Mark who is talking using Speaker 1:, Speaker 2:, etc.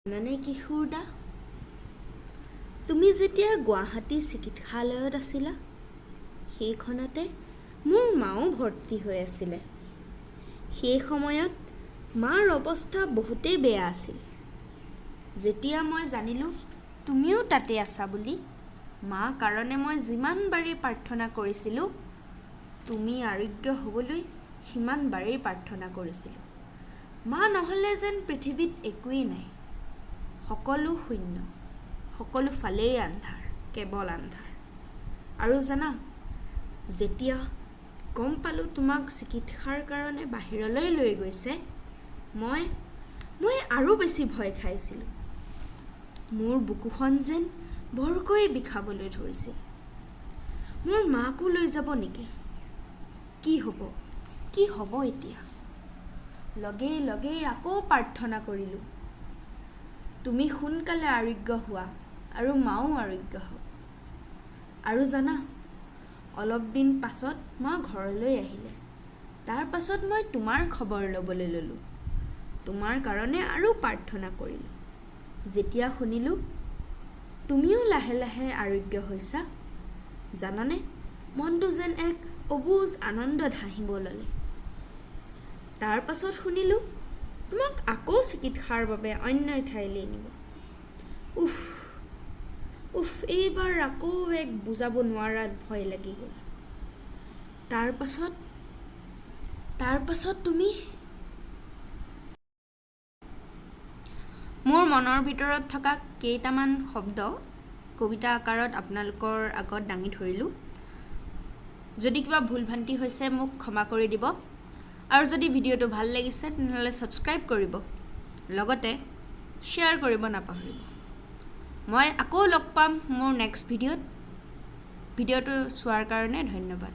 Speaker 1: জানানে কিশোৰ দা, তুমি যেতিয়া গুৱাহাটী চিকিৎসালয়ত আছিলা, সেইখনতে মোৰ মাও ভৰ্তি হৈ আছিলে। সেই সময়ত মাৰ অৱস্থা বহুতেই বেয়া আছিল। যেতিয়া মই জানিলোঁ তুমিও তাতে আছা বুলি, মা কাৰণে মই যিমানবাৰেই প্ৰাৰ্থনা কৰিছিলোঁ, তুমি আৰোগ্য হ'বলৈ সিমানবাৰেই প্ৰাৰ্থনা কৰিছিলোঁ। মা নহ'লে যেন পৃথিৱীত একোৱেই নাই, সকলো শূন্য, সকলো ফালেই আন্ধাৰ, কেৱল আন্ধাৰ। আৰু জানা, যেতিয়া গম পালোঁ তোমাক চিকিৎসাৰ কাৰণে বাহিৰলৈ লৈ গৈছে, মই মই আৰু বেছি ভয় খাইছিলোঁ। মোৰ বুকুখন যেন বৰকৈ বিষাবলৈ ধৰিছিল। মোৰ মাকো লৈ যাব নেকি? কি হ'ব, কি হ'ব এতিয়া? লগেই লগেই আকৌ প্ৰাৰ্থনা কৰিলোঁ, তুমি সোনকালে আৰোগ্য হোৱা আৰু মাও আৰোগ্য হওক। আৰু জানা, অলপ দিন পাছত মা ঘৰলৈ আহিলে। তাৰ পাছত মই তোমাৰ খবৰ ল'বলৈ ল'লোঁ, তোমাৰ কাৰণে আৰু প্ৰাৰ্থনা কৰিলোঁ। যেতিয়া শুনিলোঁ তুমিও লাহে লাহে আৰোগ্য হৈছা, জানানে, মনটো যেন এক অবুজ আনন্দত হাঁহিব ল'লে। তাৰ পাছত শুনিলোঁ তোমাক আকৌ চিকিৎসাৰ বাবে অন্য ঠাইলৈ নিব। উফ উফ, এইবাৰ আকৌ এক বুজাব নোৱাৰা ভয় লাগি গ'ল। তাৰ পাছত তুমি মোৰ মনৰ ভিতৰত থকা কেইটামান শব্দ কবিতা আকাৰত আপোনালোকৰ আগত দাঙি ধৰিলোঁ। যদি কিবা ভুল ভ্ৰান্তি হৈছে মোক ক্ষমা কৰি দিব, আৰু যদি ভিডিঅ'টো ভাল লাগিছে তেনেহ'লে ছাবস্ক্ৰাইব কৰিব, লগতে শ্বেয়াৰ কৰিব নাপাহৰিব। মই আকৌ লগ পাম মোৰ নেক্সট ভিডিঅ'ত। ভিডিঅ'টো চোৱাৰ কাৰণে ধন্যবাদ।